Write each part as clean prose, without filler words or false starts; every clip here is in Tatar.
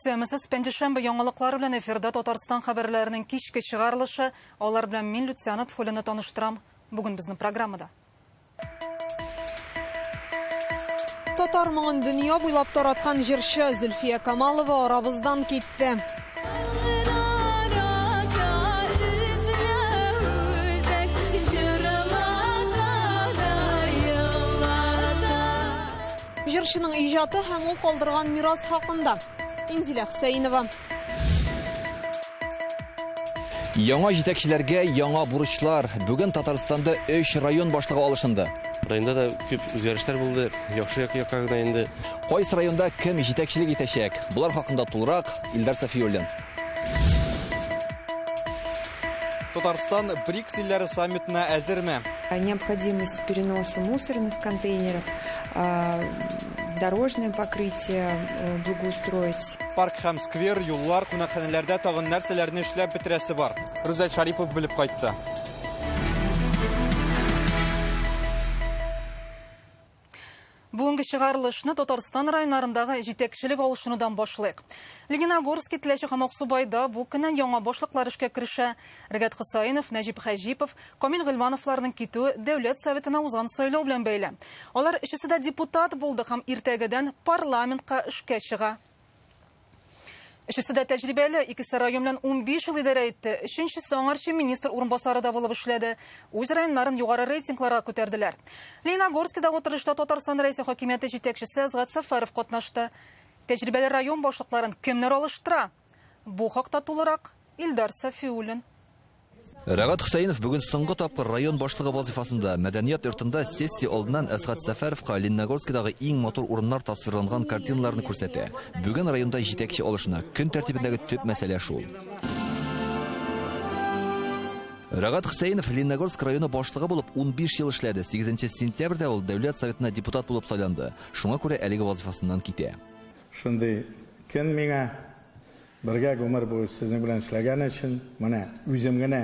Исәнмесез, пәнҗешәмбе яңалыклары белән эфирда Татарстан хәбәрләренең кичке чыгарылышы. Алар белән мин Люциана Тфулина таныштырам. Бүген безнең программада. Татар моңын дөнья буйлап тараткан җырчы Зөлфия Камалова арабыздан китте. Җырчының иҗаты һәм ул калдырган мирас хакында Инзилә Хөсәенова. Яңа җитәкчеләргә яңа бурычлар. Бүген Татарстанда өч район башлыгы алышынды. Районда да күп үзгәрешләр булды. Яхшы якка гына инде. Кайсы районда кем җитәкчелек итәчәк? Болар хакында тулырак Илдар Сафиуллин. Татарстан БРИКС илләре саммитына әзерме? Необходимость переноса мусорных контейнеров, дорожное покрытие благоустроить. Парк һәм сквер, юллар, кунакханәләрдә тагын нәрсәләрне эшләп бетерәсе бар? Рүзәл Шарипов белеп кайтты. Бүгенге чыгарылышны Татарстан районнарындагы җитәкчелек алышынудан башлыйк. Лениногорский, Теләче һәм Аксубайда бу көннән яңа башлыклар эшкә керешә. Рәгать Хөсәенов, Нәҗип Хәҗипов, Камил Гыйльмановларның китүе Дәүләт Советына узган сайлау белән бәйле. Алар өчесе дә депутат булды һәм иртәгәдән парламентка эшкә чыга. Өчесе дә тәҗрибәле, икесе район белән 15 ел идарә итте, өченчесе аңарчы министр урынбасары да булып эшләде. Үз районнарын югары рейтингларга күтәрделәр. Лениногорскида утырышта Татарстан Рәисе хакимияте җитәкчесе Әсгать Сәфәров катнашты. Тәҗрибәле район башлыкларын кемнәр алыштыра? Бу хакта тулырак Илдар Сафиуллин. Рәгать Хөсәенов бүген соңгы тапкыр район башлыгы вазыйфасында. Мәдәният йортында сессия алдыннан Әсгать Сәфәровка Лениногорскидагы иң матур урыннар тасвирланган картиналарны күрсәтә. Бүген районда җитәкче алышына. Көн тәртибендәге төп мәсьәлә шул. Рәгать Хөсәенов Лениногорск районы башлыгы булып 15 ел эшләде. 8 сентябрьдә ул Дәүләт Советына депутат булып сайланды. Шуңа күрә әлеге вазыйфасыннан китә. Шундый көн миңа Бергә гомер буе сезнең белән эшләгән өчен, менә үзем генә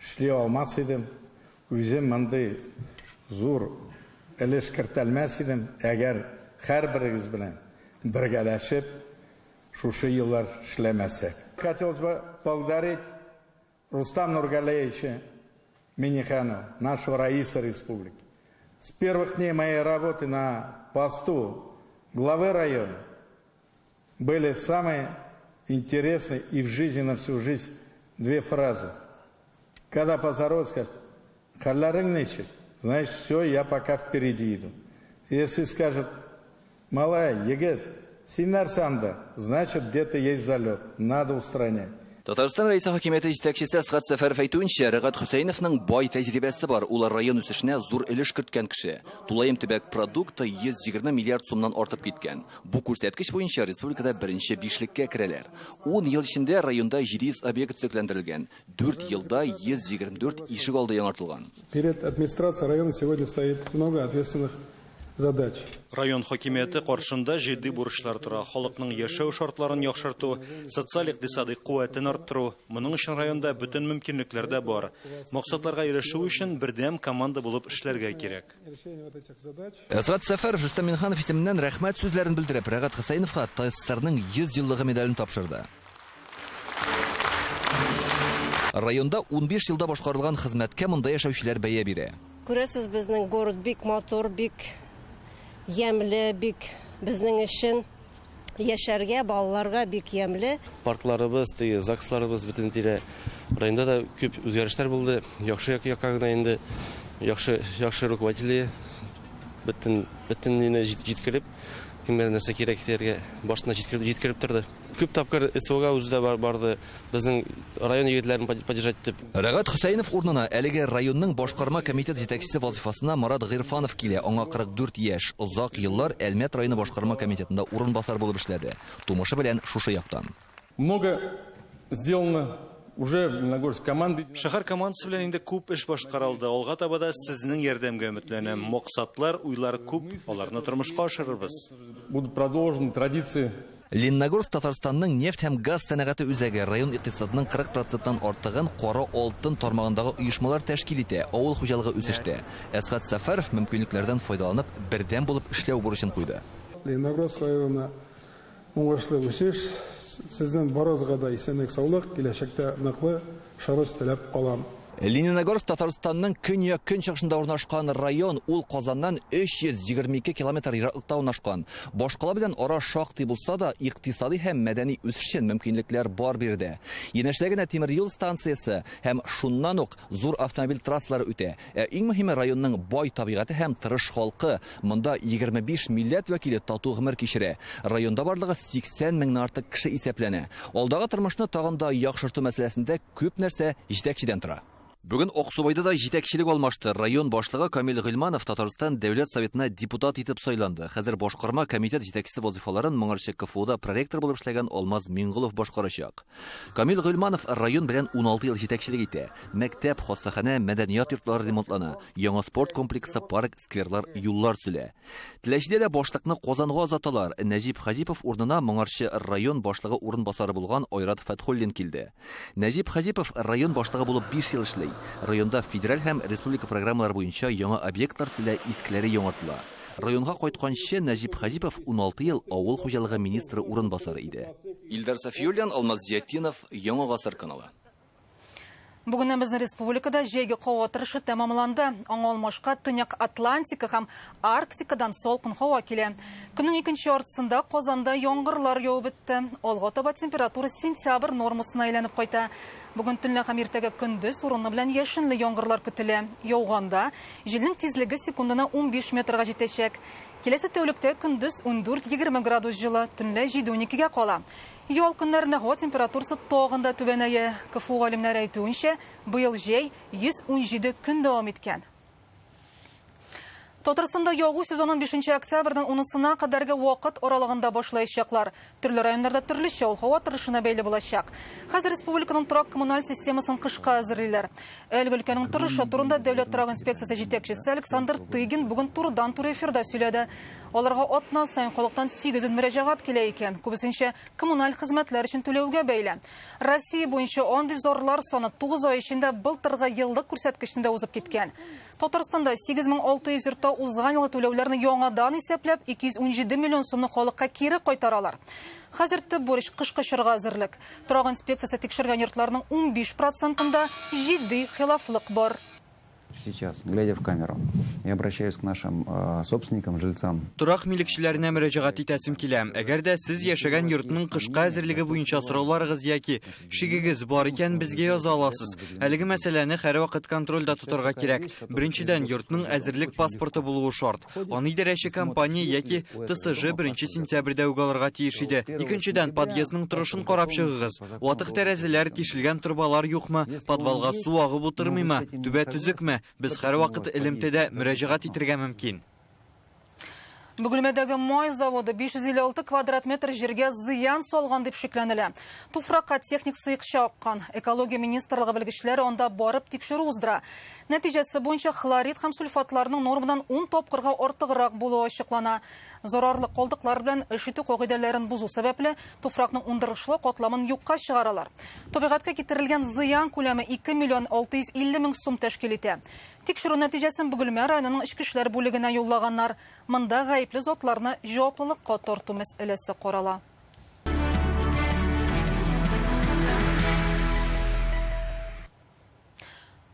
эшли алмас идем, үзем мондый зур өлеш кертәлмәс идем, әгәр һәрберегез белән бергәләшеп шушы еллар эшләмәсәк. Хотелось бы поблагодарить Рустам Нургалеевича Минниханова, нашего Раиса Республики. С первых дней моей работы на посту главы района были самые интересные и в жизни на всю жизнь две фразы. Когда поздороваться, скажет, «Хәлләрең ничек?» Значит, все, я пока впереди иду. Если скажет, малай, егет, син нәрсә анда? Значит, где-то есть залет, надо устранять. Татарстан Рәисе хакимияте җитәкчесе Әсгать Сәфәров әйтүенчә, Рәгать Хөсәеновның бай тәҗрибәсе бар. Ул район үсешенә зур өлеш керткән кеше. Тулаем төбәк продукты 120 миллиард сумнан артып киткән. Бу күрсәткеч буенча республикада беренче бишлеккә керәләр. Ун ел эчендә районда 700 объект төзекләндерелгән, дүрт елда 124 ишек алды яңартылган. Перед администрацией района сегодня стоит много ответственных задач. Район хакимияте каршында җитди бурычлар тора, халыкның яшәү шартларын яхшырту, социаль-икътисадый куәтен арттыру. Моның өчен районда бөтен мөмкинлекләр дә бар. Максатларга ирешү өчен бердәм команда булып эшләргә кирәк. Әсгать Сәфәров Рөстәм Миңнеханов исеменнән рәхмәт сүзләрен белдереп, Рәгать Хөсәеновка ТАССРның 100 еллыгы медален тапшырды. Районда 15 елда башкарылган хезмәткә монда яшәүчеләр бәя бирә. Күрәсез, безнең город бик матур, бик ямьле, бик безнең өчен яшәргә, балаларга бик ямьле. Паркларыбыз, теге ЗАГСларыбыз бөтен тирә. Районда да күп үзгәрешләр булды. Яхшы якка гына инде. Яхшы, яхшы руководители бөтен, бөтен мине җиткереп, кемгә нәрсә кирәк дияргә башына җиткереп, җиткереп торды. Күп тапкыр СВОга үзе дә барды, безнең район егетләрен поддержать итеп. Рәгать Хөсәенов урынына әлеге районның башкарма комитет җитәкчесе вазыйфасына Марат Гыйрфанов килә. Аңа 44 яшь. Озак еллар Әлмәт районы башкарма комитетында урынбасар булып эшләде. Тумышы белән шушы яктан. Много сделано уже в Лениногорск командой. Шәһәр командасы белән инде күп эш башкарылды. Алга таба да сезнең ярдәмгә өметләнәм. Максатлар, уйлар күп, аларны тормышка ашырырбыз. Будут продолжены традиции. Лениногорск Татарстанның нефть һәм газ сәнәгате үзәге, район икътисадының 40 проценттан артыгын кара алтын тармагындагы оешмалар тәшкил итә, авыл хуҗалыгы үсештә. Әсгать Сәфәров мөмкинлекләрдән файдаланып, бердәм булып эшләү бурычын куйды. Лениногорск районына уңышлы үсеш, Сезнең барыгызга да исәнлек, саулык, киләчәктә ныклы ышаныч теләп калам. Лениногорск Татарстанның көньяк-көнчыгышында урнашкан район, ул Казаннан 322 километр ераклыкта урнашкан. Башкала белән ара шактый булса да, икътисади һәм мәдәни үсеш өчен мөмкинлекләр бар биредә. Янәшәдә генә тимер юл станциясе һәм шуннан ук зур автомобиль трассалары үтә. Ә иң мөһиме районның бай табигате һәм тырыш халкы. Монда 25 милләт вәкиле тату гомер кичерә. Районда барлыгы 80 меңнән артык кеше исәпләнә. Алдагы тормышны тагын да яхшырту мәсьәләсендә күп нәрсә җитәкчедән тора. Бүген Аксубайда да җитәкчелек алмашты. Район башлыгы Камил Гыйльманов Татарстан Дәүләт Советына депутат итеп сайланды. Хәзер башкарма комитет җитәкчесе вазифаларын моңарчы КФУда проректор булып эшләгән Алмаз Миңгулов башкарачак. Камил Гыйльманов район белән 16 ел җитәкчелек итә. Мәктәп, хастаханә, мәдәният йортлары ремонтлана, яңа спорт комплексы, парк, скверлар, юллар төзелә. Теләчедә дә башлыкны Казанга озаталар. Нәҗип Хаҗипов урынына моңарчы район башлыгы урынбасары булган Айрат Фәтхуллин килде. Нәҗип Хаҗипов район башлыгы булып 5 ел эшли. Районда федераль һәм республика программалары буенча яңа объектлар төзелә, искеләре яңартыла. Районга кайтканчы Нәҗип Хаҗипов 16 ел авыл хуҗалыгы министры урынбасары иде. Илдар Сафиуллин, Алмаз Зиятдинов, Яңа гасыр каналы. Бүгеннән безнең республикада җәйге һава торышы тәмамланды. Аңа алмашка Төньяк Атлантика һәм Арктикадан салкын һава килә. Көннең икенче яртысында Казанда яңгырлар явып бетте. Алга таба температура сентябрь нормасына әйләнеп кайта. Бүген төнлә һәм иртәгә көндез урыны белән яшенле яңгырлар көтелә. Яуганда җилнең тизлеге секундына 15 метрга җитәчәк. Киләсе тәүлектә көндез 14-20 градус җылы, төнлә 7-12-гә кала. Ял көннәрендә һава температурасы тагын да түбәнәя. КФУ галимнәре әйтүенчә, быел җәй 117 көн дәвам иткән. Татарстанда ягу сезонын 5 октябрьдән 10-сына кадәрге вакыт аралыгында башлаячаклар. Төрле районнарда төрлечә ул һава торышына бәйле булачак. Хәзер республиканың торак коммуналь системасын кышка әзерлиләр. Әлеге өлкәнең торышы турында Дәүләт торак инспекциясе җитәкчесе Александр Тыгин бүген турыдан-туры эфирда сөйләде. Аларга атна саен халыктан 800 мөрәҗәгать килә икән. Күбесенчә коммуналь хезмәтләр өчен түләүгә бәйле. Россия буенча андый зарлар саны 9 ай эчендә былтыргы еллык күрсәткечне дә узып киткән. Татарстанда 8600 йортта узган елгы түләүләрне яңадан исәпләп 217 миллион сумны халыкка кире кайтаралар. Хәзер төп бурыч кышкы чорга әзерлек. Торак инспекциясе тикшергән йортларның 15%-ында җитди хилафлык бар. Сейчас, глядя в камеру, я обращаюсь к нашим собственникам, жильцам. Торак милекчеләренә мөрәҗәгать итәсем килә. Әгәр дә сез яшәгән йортның кышка әзерлеге буенча сорауларыгыз яки шигегез бар икән, безгә яза аласыз. Әлеге мәсьәләне һәрвакыт контрольдә тотарга кирәк. Беренчедән, йортның әзерлек паспорты булуы шарт. Аны идарәче компания яки ТСЖ 1 сентябрьдә үк алырга тиеш иде. Икенчедән, подъездның торышын карап чыгыгыз. Ватык тәрәзәләр, тишелгән торбалар юкмы? Подвалга су агып утырмыймы? Түбә төзекме? Без һәрвакыт элемтәдә мөрәҗәгать итәргә мөмкин. Бөгелмәдәге май заводы 556 квадрат метр җиргә зыян салган дип шикләнелә. Туфракка техник сыекча аккан. Экология министрлыгы белгечләре анда барып тикшерү уздыра. Нәтиҗәсе буенча хлорид һәм сульфатларның нормадан 10 тапкырга артыграк булуы ачыклана. Зарарлы калдыклар белән эш итү кагыйдәләрен бозу сәбәпле туфракның уңдырышлы катламын юкка чыгаралар. Табигатькә китерелгән зыян күләме 2 миллион 650 мең сум тәшкил итә. Тикшерү нәтиҗәсен Бөгелмә районының эчке эшләр бүлегенә юллаганнар. Монда гаепле затларны җаваплылыкка тарту мәсьәләсе карала.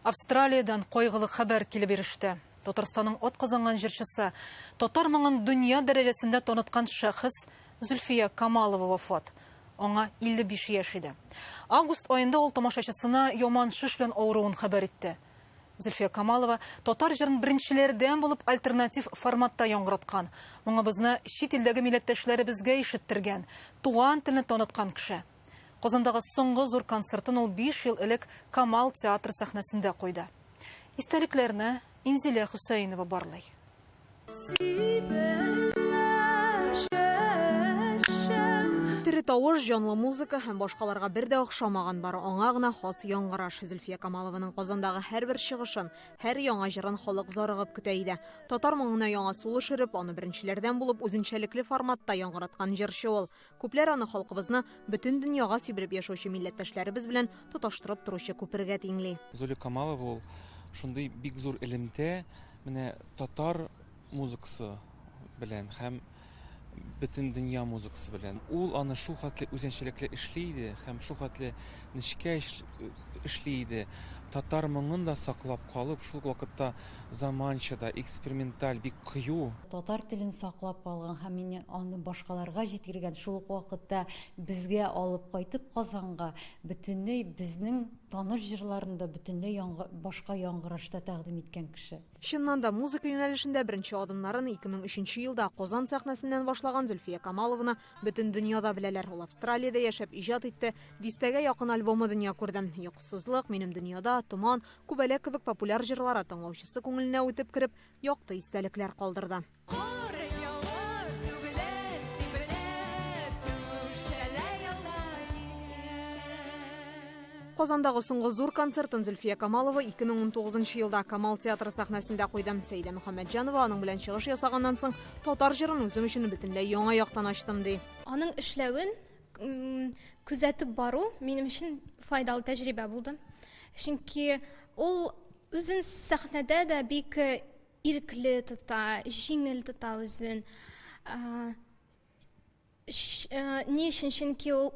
Австралиядән кайгылы хәбәр килеп иреште. Татарстанның атказанган җырчысы, татар моңын дөнья дәрәҗәсендә таныткан шәхес Зөлфия Камалова вафат. Аңа 55 яшь иде. Август аенда ул тамашачысына яман шеш белән авыруын хәбәр итте. Зөлфия Камалова татар җырын беренчеләрдән булып альтернатив форматта яңгыраткан. Моңыбызны чит илдәге милләттәшләребезгә ишеттергән, туган телне таныткан кеше. Казандагы соңгы зур концертын ул 5 ел элек Камал театры сәхнәсендә куйды. Истәлекләрне Инзилә Хөсәенова барлый. Тере тавыш, җанлы музыка һәм башкаларга бер дә охшамаган бар. Аңа гына хас яңгыраш. Зөлфия Камалованың Казандагы һәрбер чыгышын, һәр яңа җырын халык зарыгып көтә иде. Татар моңына яңа сулыш өреп, аны беренчеләрдән булып үзенчәлекле форматта яңгыраткан җырчы ул. Күпләр аны халкыбызны бөтен дөньяга сибелеп яшәүче милләттәшләребез белән тоташтырып торучы күпергә тиңли. Зуля Камалова ул шундый бик зур элемтә менә татар музыкасы белән һәм бөтен дөнья музыкасы белән. Ул аны шул хәтле үзенчәлекле эшли иде һәм шул хәтле нечкә эшли иде. Татар моңын да саклап калып, шул ук вакытта заманча да, эксперименталь, бик кыю. Татар телен саклап калган һәм инде аны башкаларга җиткергән, шул ук вакытта безгә алып кайтып Казанга бөтенләй безнең таныш җырларын да бөтенләй башка яңгырашта тәкъдим иткән кеше. Чыннан да, музыка юнәлешендә беренче адымнарын 2003 елда Казан сәхнәсеннән башлаган Зөлфия Камалованы бөтен дөньяда беләләр. Ул Австралиядә яшәп иҗат итте, дистәгә якын альбомы дөнья күрде. Йокысызлык, Минем дөньяда, Томан, Күбәләк кебек популяр җырлары тыңлаучысы күңеленә үтеп кереп, якты истәлекләр калдырды. Казандагы соңгы зур концертын Зөлфия Камалова 2019 елда Камал театры сәхнәсендә куйды. Сәйдә Мөхәммәтҗанова аның белән чыгыш ясаганнан соң татар җырын үзем өчен бөтенләй яңа яктан ачтым, ди. Аның эшләвен күзәтеп бару минем өчен файдалы тәҗрибә булды. Чөнки ул үзен сәхнәдә дә бик ирекле тота, җиңел тота үзен. Ни өчен? Чөнки ул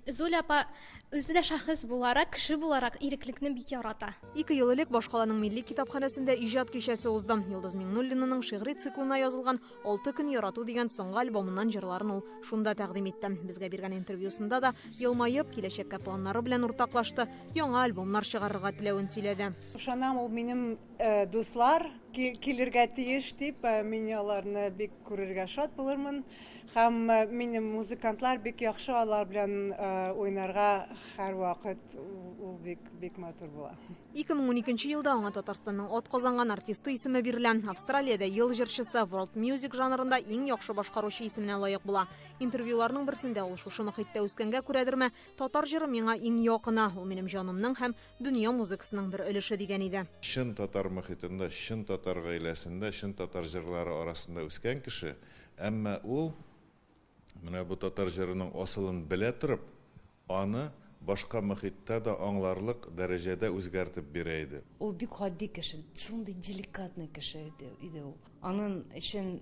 Зуля апа үзе дә шәхес буларак, кеше буларак иреклекне бик ярата. 2 ел элек башкаланың милли китапханәсендә иҗат кичәсе узды. Йолдыз Миңнуллинаның шигъри циклына язылган 6 көн ярату дигән соңгы альбомыннан җырларын ул шунда тәкъдим итте. Безгә биргән интервьюсында да елмаеп, киләчәккә планнары белән уртаклашты, яңа альбомнар чыгарырга теләвен сөйләде. Ышанам, ул минем дуслар килергә тиеш дип, мин аларны бик күрергә шат булырмын. Һәм минем музыкантлар бик яхшы, алар белән уйнарга һәрвакыт ул бик, бик матур була. 2012 елда аңа Татарстанның ат казанган артисты исеме бирелә. Австралиядә ел җырчысы, World Music жанрында иң яхшы башкаручы исеменә лаек була. Интервьюларның берсендә ул шушы мохиттә үскәнгә күрәдерме, татар җыры миңа иң якыны, ул минем җанымның һәм дөнья музыкасының бер өлеше дигән иде. Чын татар мохитында, чын татар гаиләсендә, чын татар җырлары арасында үскән кеше, әмма ул менә бу татар җырының асылын белә торып, аны башка мохитта да аңларлык дәрәҗәдә үзгәртеп бирә иде. Ул бик гади кеше, шундый деликатный кеше иде ул. Аның өчен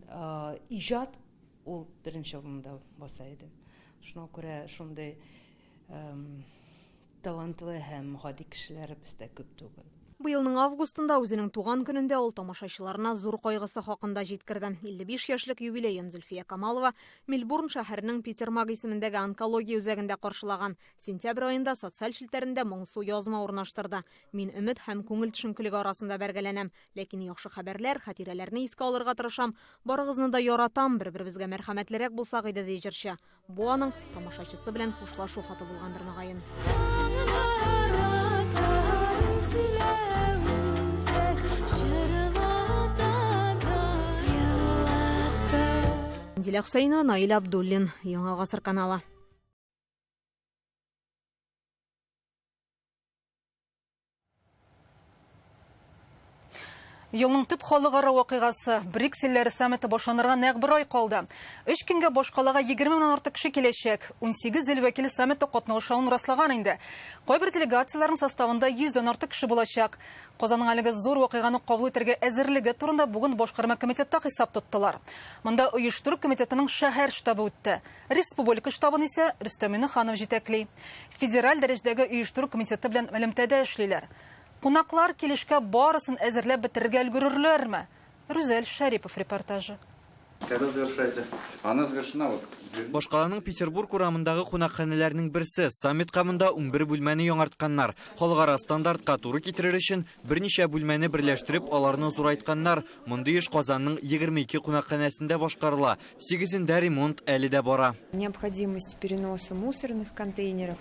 иҗат ул беренче урында баса иде. Шуңа күрә шундый талантлы һәм гади кешеләр бездә күп түгел. Быелның августында үзенең туган көнендә ул тамашачыларына зур кайгысы хакында җиткерде. 55 яшьлек юбилеен Зөлфия Камалова Мельбурн шәһәренең Питер Мак исемендәге онкология үзәгендә каршылаган. Сентябрь аенда социаль челтәрендә моңсу язма урнаштырды. Мин өмет һәм күңел төшенкелеге арасында бәргәләнәм, ләкин яхшы хәбәрләр, хатирәләрне искә алырга тырышам. Барыгызны да яратам, бер-беребезгә мәрхәмәтлерәк булсак иде, ди җырчы. Бу аның тамашачысы белән хушлашу хаты булгандыр мөгаен. Дилә Хөсәйнова, Наил Абдуллин, Яңа Гасыр каналы. Елның төп халыкара вакыйгасы БРИКС илләре саммиты башланырга нәкъ бер ай калды. 3 көнгә башкалага 20 меңнән артык кеше киләчәк. 18 ил вәкиле саммитта катнашуын раслаган инде. Кайбер делегацияләрнең составында 100дән артык кеше булачак. Казанның әлеге зур вакыйганы кабул итәргә әзерлеге турында бүген башкарма комитетта хисап тоттылар. Монда оештыру комитетының шәһәр штабы үтте. Республика штабын исә Рөстәм Миннеханов җитәкли. Федераль дәрәҗәдәге оештыру комитеты белән элемтәдә эшлиләр. Кунаклар килешкә барысын әзерләп бетерергә өлгерерләрме? Рүзәл Шәрипов репортажы. Когда завершаете? Она завершена вот. Башкаланың Петербург урамындагы кунакханәләрнең берсе. Саммитка монда 11 бүлмәне яңартканнар. Халыкара стандартка туры китерер өчен берничә бүлмәне берләштереп, аларны зурайтканнар. Мондый эш Казанның 22 кунакханәсендә башкарыла. 8-ендә ремонт әле дә бара. Необходимость переноса мусорных контейнеров.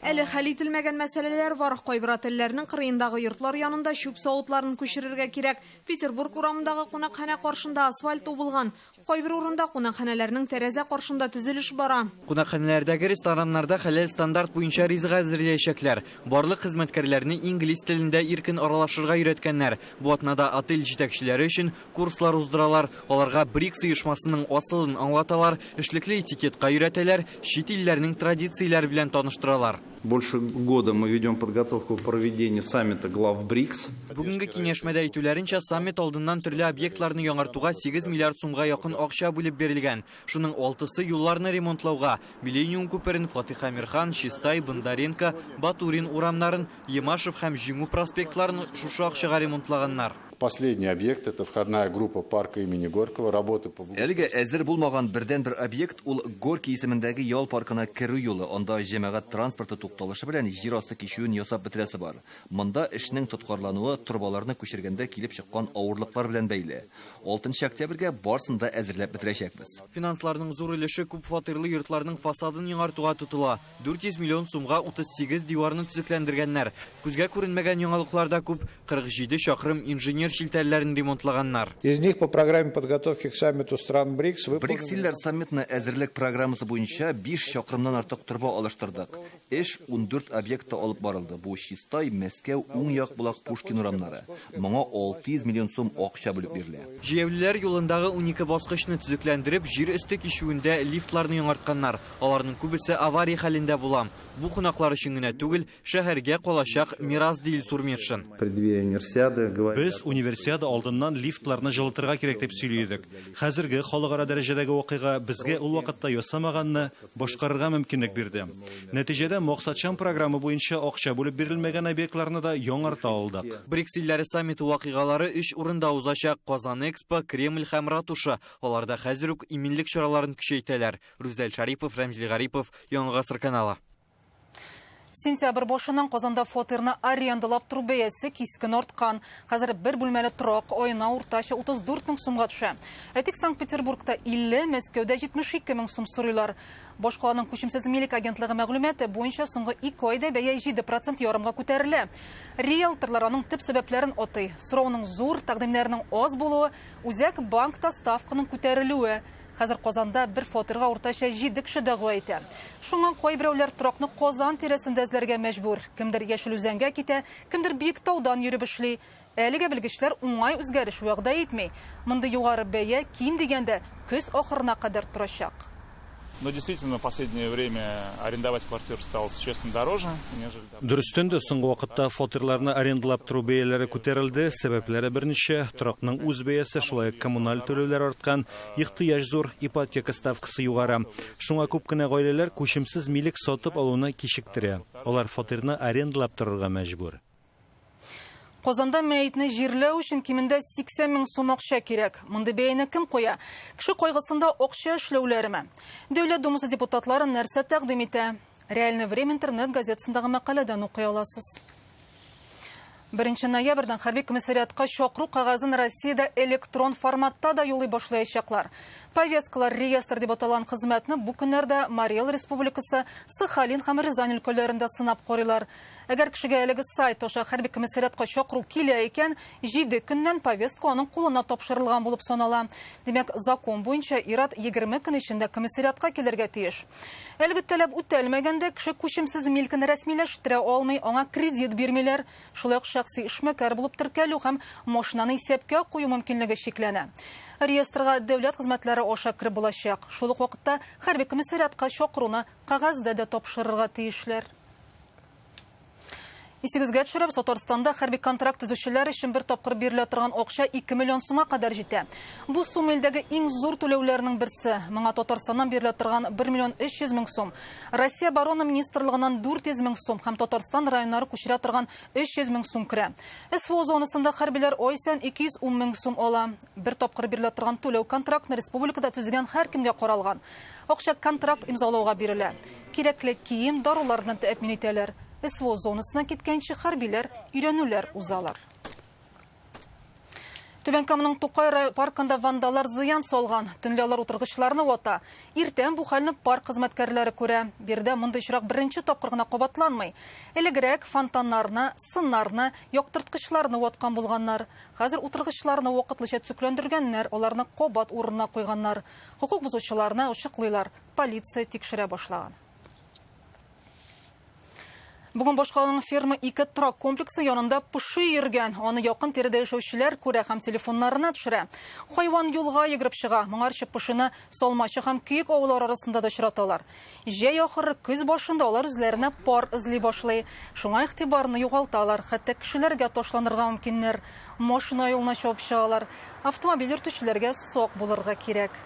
Әле хәл ителмәгән мәсьәләләр бар. Кайбер отельләрнең кырыендагы йортлар янында чүп савытларын күчерергә кирәк. Петербург урамындагы кунакханә каршында асфальт убылган. Кайбер урында кунакханәләрнең тәрәзә каршында төзелеш бара. Кунакханәләрдәге рестораннарда хәләл стандарт буенча ризык әзерләячәкләр. Барлык хезмәткәрләрне инглиз телендә иркен аралашырга өйрәткәннәр. Бу атнада отель җитәкчеләре өчен курслар уздыралар. Аларга БРИКС оешмасының асылын аңлаталар, эшлекле этикетка өйрәтәләр, чит илләрнең традицияләре белән таныштыралар. Больше года мы ведем подготовку к проведению саммита глав БРИКС. Бүгенге киңәшмәдә әйтүләренчә, саммит алдыннан төрле объектларны яңартуга 8 миллиард сумга якын акча бүлеп бирелгән. Шуның алтысы юлларны ремонтлауга, Миллениум күперен, Фатих Әмирхан, Чистай, Бондаренко, Батурин урамнарын, Ямашев һәм Җиңү проспектларын шушы акчага ремонтлаганнар. Последний объект – это входная группа парка имени Горького. Работы по Әлегә әзер булмаган бердәнбер объект ул Горький исемендәге ял паркына керү юлы. Анда җәмәгать транспорты тукталышы белән җир асты кичүен ясап бетерәсе бар. Монда эшнең тоткарлануы торбаларны күчергәндә килеп чыккан авырлыклар белән бәйле. 6 октябрьгә барысын да әзерләп бетерәчәкбез. Финансларның зур өлеше күп фатирлы йортларның фасадын яңартуга тотыла. 400 миллион сумга 38 диварны төзекләндергәннәр. Күзгә күренмәгән яңалыклар да күп. 47 чакрым инженер челтәрләрен ремонтлаганнар. Из них по программе подготовки к саммиту стран БРИКС БРИКС илләр саммитына әзерлек программасы буенча 5 чакрымнан артык торба алыштырдык. Эш 14 объектта алып барылды. Бу Чистай, Мәскәү, Уң як Болак, Пушкин урамнары. Моңа 600 миллион сум акча бүлеп бирелә. Җәяүлеләр юлындагы 12 баскычны төзекләндереп, җир өсте кичүендә лифтларны яңартканнар. Аларның күбесе авария хәлендә була. Бу кунаклар өчен генә түгел, шәһәргә калачак мирас, ди Илсур Метшин. В преддверии универсиады говорили Без универсиада алдыннан лифтларны җылытырга кирәк дип сөйли идек. Хәзерге халыкара дәрәҗәдәге вакыйга безгә ул вакытта ясамаганны башкарырга мөмкинлек бирде. Нәтиҗәдә максатчан программа буенча акча бүлеп бирелмәгән объектларны да яңарта алдык. БРИКС илләре саммиты вакыйгалары өч урында узачак: Казан Экспо, Кремль һәм Ратуша. Аларда хәзер үк иминлек чараларын көчәйтәләр. Рүзәл Шарипов, Рәмзил Гарипов, Яңа Гасыр каналы. Сентябрь башыннан Казанда фатирны арендалап тору бәясе кискен арткан. Хәзер бер бүлмәле торак аена уртача 34 мең сумга төшә. Әйтик, Санкт-Петербургта 50, Мәскәүдә 72 мең сум сорыйлар. Башкаланың күчемсез милек агентлыгы мәгълүматы буенча соңгы 2 айда бәя 7% ярымга күтәрелә. Риэлторлар аның төп сәбәпләрен атый. Сорауның зур, тәкъдимнәрнең аз булуы, үзәк банкта ставканың күтәрелүе. Хәзер Казанда бер фатирга уртача 7 кеше дәгъва итә. Шуңа кайберәүләр торакны Казан тирәсендә эзләргә мәҗбүр. Кемдер Яшел Үзәнгә китә, кемдер Биектаудан йөреп эшли. Әлегә белгечләр уңай үзгәреш вәгъдә итми. Мондый югары бәя ким дигәндә көз ахырына кадәр торачак. Но действительно, в последнее время арендовать квартиру стало существенно дороже, нежели... Дөрестән дә, соңгы вакытта фатирларны арендалап тору бәяләре күтәрелде. Сәбәпләре берничә: торакның үз бәясе, шулай ук коммуналь түләүләр арткан, ихтыяҗ зур, ипотека ставкасы югары. Шуңа күп кенә гаиләләр күчемсез милек сатып алуны кичектерә. Алар фатирны арендалап торырга мәҗбүр. Казанда мәетне җирләү өчен кимендә 80 мең сум акча кирәк. Мондый бәяне кем куя? Кеше кайгысында акча эшләүләреме? Дәүләт Думасы депутатлары нәрсә тәкъдим итә? Реальное время интернет газетасындагы мәкаләдән укый аласыз. 1 ноябрьдән хәрби комиссариатка чакыру кәгазен Россиядә электрон форматта да юллый башлаячаклар. Повесткалар реестр дип аталган хезмәтне бу көннәрдә Марий Эл Республикасы, Сахалин һәм Рязань өлкәләрендә сынап карыйлар. Әгәр кешегә әлеге сайт аша хәрби комиссариатка чакыру килә икән, 7 көннән повестка аның кулына тапшырылган булып санала. Димәк, закон буенча ир-ат 20 көн эчендә комиссариатка килергә тиеш. Әлеге таләп үтәлмәгәндә кеше күчемсез милкен рәсмиләштерә алмый, аңа кредит бирмиләр. Шулай ук шәхси эшмәкәр булып теркәлү һәм машинаны исәпкә кую мөмкинлеге чикләнә. Реестрга дәүләт хезмәтләре аша кереп булачак. Шул ук вакытта хәрби комиссариатка чакыруны кәгазьдә дә тапшырырга тиешләр. Исегезгә төшерәбез, Татарстанда хәрби контракт төзүчеләр өчен бер тапкыр бирелә торган акча 2 миллион сумга кадәр җитә. Бу сумма илдәге иң зур түләүләрнең берсе. Моңа Татарстаннан бирелә торган 1 миллион 300 мең сум, Россия Оборона министрлыгыннан 400 мең сум һәм Татарстан районнары күчерә торган 300 мең сум керә. СВО зонасында хәрбиләр ай саен 210 мең сум ала. Бер тапкыр бирелә торган түләү контрактны республикада төзегән һәркемгә каралган. Акча контракт имзалауга бирелә. Кирәкле кием, дарулар белән тәэмин итәләр. СВО зонасына киткәнче хәрбиләр өйрәнүләр узалар. Түбән Каманың Тукай паркында вандаллар зыян салган. Төнлә алар утыргычларны вата. Иртән бу хәлне парк хезмәткәрләре күрә. Биредә мондый очрак беренче тапкыр гына кабатланмый. Элегрәк фонтаннарны, сыннарны, яктырткычларны ваткан булганнар. Хәзер утыргычларны вакытлыча төзекләндергәннәр, аларны кабат урынына куйганнар. Хокук бозучыларны ачыклыйлар. Полиция тикшерә башлаган. Бүген башкаланың ферма 2 торак комплексы янында поши йөргән. Аны якын тирәдә яшәүчеләр күрә һәм телефоннарына төшерә. Хайван юлга йөгереп чыга. Моңарчы пошины Салмачы һәм Көек авыллары арасында да очраталар. Җәй ахыры, көз башында алар үзләренә пар эзли башлый. Шуңа игътибарны югалталар, хәтта кешеләргә ташланырга мөмкиннәр. Машина юлына чабып чыгалар. Автомобиль йөртүчеләргә сак булырга кирәк.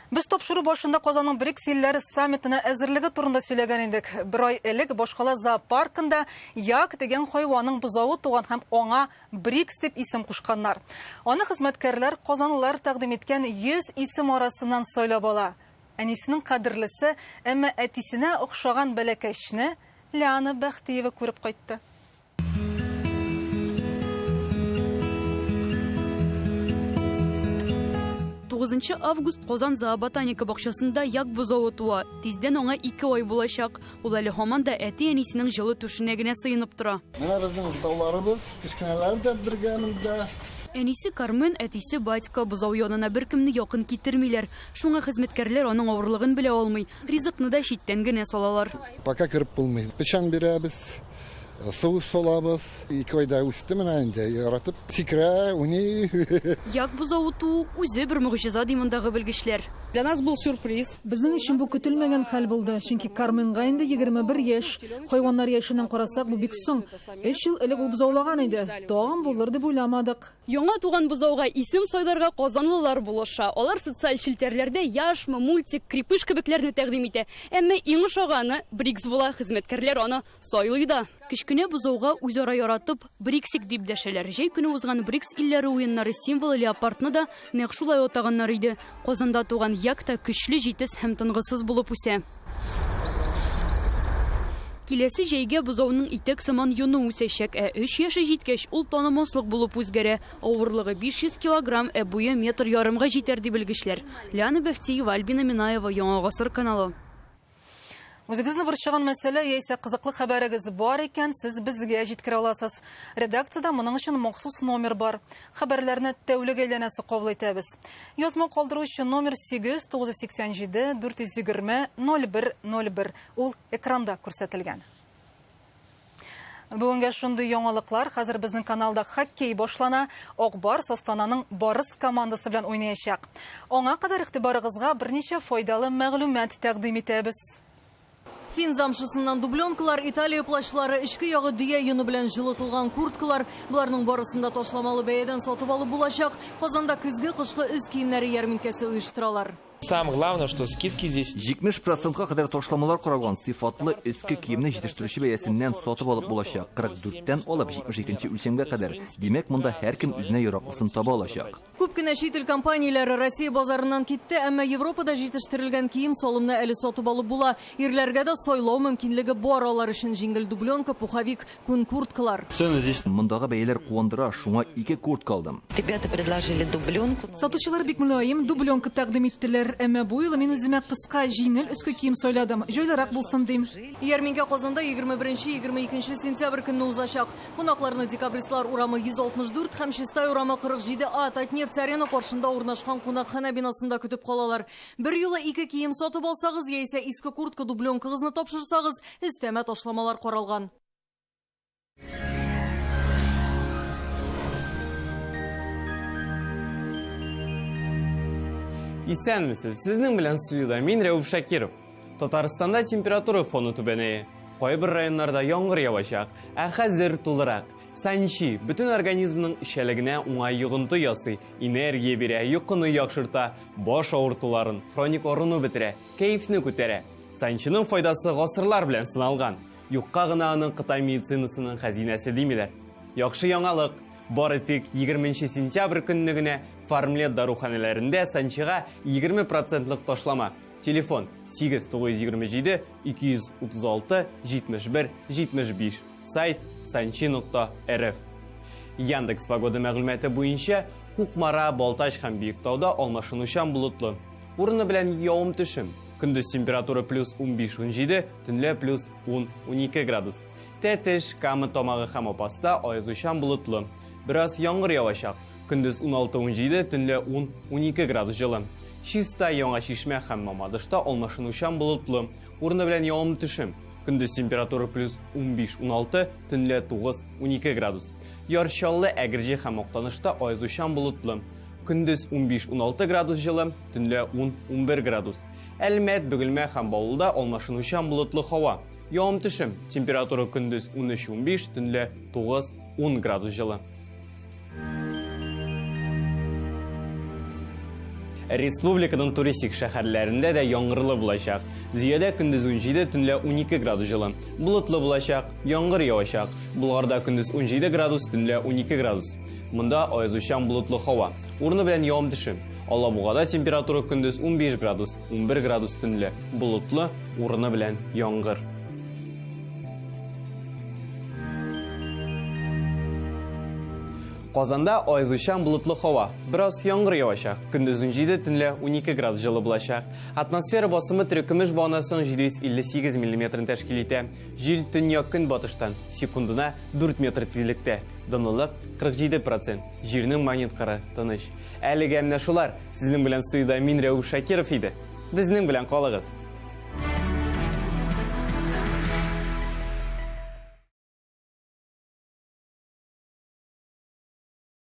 Без тапшыру башында Казанның БРИКС илләре саммитына әзерлеге турында сөйләгән идек. Бер ай элек башкала зоопаркында як дигән хайванның бозавы туган һәм аңа БРИКС дип исем кушканнар. Аны хезмәткәрләр казанлылар тәкъдим иткән 100 исем арасыннан сайлап ала. Әнисенең кадерлесе, әмма әтисенә охшаган бәләкәчне Лиана Бәхтиева күреп кайтты. Тугызынчы август Казан зооботаника бакчасында як бозавы туа. Тиздән аңа 2 ай булачак. Ул әле һаман да әти-әнисенең җылы түшенә генә сыенып тора. Менә безнең бозауларыбыз, кечкенәләр дә бергә монда. Әнисе Кармен, әтисе Батька бозау янына беркемне якын китермиләр. Шуңа хезмәткәрләр аның авырлыгын белә алмый. Ризыкны да читтән генә салалар. Пока кереп булмый. Печән бирәбез, су салабыз. 2 айда үсте менә инде, яратып сикерә, уйный. Як бозавы туу үзе бер могҗиза, ди мондагы белгечләр. Для нас был сюрприз. Безнең өчен бу көтелмәгән хәл булды, чөнки Карменга инде 21 яшь. Хайваннар яшеннән карасак, бу бик соң. 3 ел элек ул бозаулаган иде. Тагын булыр дип уйламадык. Яңа туган бозауга исем сайларга казанлылар булыша. Алар социаль челтәрләрдә яшма, мультик, крепыш кебекләрне тәкъдим итә. Әмма иң ошаганы БРИКС була. Хезмәткәрләр аны сайлый да. Кечкенә бозауга үзара яратып Бриксик дип дәшәләр. Җәй көне узган БРИКС илләре уеннары символы леопардны да нәкъ шулай атаганнар иде. Казанда туган як та көчле, җитез һәм тынгысыз булып үсә. Киләсе җәйгә бозауның итәк сыман йоны үсәчәк, ә 3 яше җиткәч, ул танымаслык булып үзгәрә. Авырлыгы 500 килограмм, ә буе метр ярымга җитәр, ди белгечләр. Лиана Бәхтиева, Альбина Минаева, Яңа Гасыр каналы. Үзегезне борчыган мәсьәлә яисә кызыклы хәбәрегез бар икән, сез безгә җиткерә аласыз. Редакциядә моның өчен махсус номер бар. Хәбәрләрне тәүлек әйләнәсе кабул итәбез. Язма калдыру өчен номер 8 987 420 01 01. Ул экранда күрсәтелгән. Бүгенгә шундый яңалыклар. Хәзер безнең каналда хоккей башлана. Ак Барс Астананың Барыс командасы белән уйнаячак. Аңа кадәр игътибарыгызга берничә файдалы мәгълүмат тәкъдим итәбез. Фин замшысыннан дубленкалар, Италия плащлары, эчке ягы дөя йоны белән җылытылган курткалар. Буларның барысын да ташламалы бәядән сатып алып булачак. Казанда көзге кышкы өс киемнәре ярминкәсе оештыралар. Самое главное, что скидки здесь. Җитмеш процентка кадәр ташламалар каралган сыйфатлы өске киемне җитештерүче бәясеннән сатып алып булачак. Кырык дүрттән алып җитмеш икенче үлчәмгә кадәр. Димәк, монда һәркем үзенә яраклысын таба алачак. Күп кенә чит ил компанияләре Россия базарыннан китте, әмма Европада җитештерелгән кием салымны әле сатып алып була. Ирләргә дә сайлау мөмкинлеге бар, алар өчен җиңел дубленка, пуховик, күн курткалар. Цены здесь мондагы бәяләр куандыра, шуңа 2 куртка алдым. Ребята предложили дубленку. Сатучылар бик мөлаем дубленка тәкъдим иттеләр, әмма бу юлы мин үземә кыска җиңел өске кием сайладым. Җайлырак булсын дим. Ярминкә Казанда егерме беренче, егерме икенче сентябрь көнне узачак. Кунакларны Декабристлар урамы 164 һәм Чистай урамы 47 А Татнефть арена каршында урнашкан кунакханә бинасында көтеп калалар. Бер юлы 2 кием сатып алсагыз, яисә иске куртка дубленкагызны тапшырсагыз, өстәмә ташламалар каралган. Исәнмесез, сезнең белән студияда мин Рәүф Шакиров. Татарстанда температура фоны түбәнәя. Кайбер районнарда яңгыр явачак, ә хәзер тулырак. Санчи бөтен организмның эчәлегенә уңай йогынты ясый, энергия бирә, йокыны яхшырта, баш авыртуларын, хроник арыну бетерә, кәефне күтәрә. Санчиның файдасы гасырлар белән сыналган. Юкка гына аның Кытай медицинасының хәзинәсе димиләр. Яхшы яңалык. Бары тик егерменче сентябрь көнне генә Фармлет даруханәләрендә Санчига егерме процентлык ташлама. Телефон сигез тугыз йөз егерме җиде ике йөз утыз алты җитмеш бер җитмеш биш. Сайт санчи нокта рф. Яндекс погода мәгълүматы буенча Кукмара, Балтач һәм Биектауда алмашынучан болытлы. Урыны белән явым төшем. Көндез температура плюс унбиш унҗиде, төнлә плюс ун-унике градус. Тәтеш, Кама тамагы һәм Апаста аязучан болытлы. Бераз яңгыр явачак. Көндез уналты-унҗиде, төнлә ун-унике градус җылы. Чиста, Яңа Чишмә һәм Мамадышта алмашынучан болытлы. Урыны белән явым төшем. Көндез температура плюс 15-16, төнлә 9-12 градус. Яр Чаллы, Әгерҗе һәм Актанышта аязучан болытлы. Көндез 15-16 градус җылы, төнлә 10-11 градус. Әлмәт, Бөгелмә һәм Баулыда алмашынучан болытлы һава. Явым-төшем. Температура көндез 13-15, төнлә 9-10 градус җылы. Республиканың туристик шәһәрләрендә дә яңгырлы булачак. Зөядә көндез 17, төнлә 12 градус җылы. Болытлы булачак, яңгыр явачак. Болгарда көндез 17 градус, төнлә 12 градус. Монда аязучан болытлы һава. Урыны белән явым-төшем. Алабугада температура көндез 15 градус, 11 градус төнлә. Болытлы, урыны белән яңгыр. Казанда аязучан болытлы һава. Бераз яңгыр явачак. Көндез 17, төнлә 12 градус җылы булачак. Атмосфера басымы терекөмеш баганасының 758 миллиметрын тәшкил итә. Җил төньяк-көнбатыштан, секундына 4 метр тизлектә. Дымлылык 47 процент. Җирнең магнит кыры тыныч. Әлегә менә шулар. Сезнең белән студиядә мин Рәүф Шакиров иде. Безнең белән калыгыз.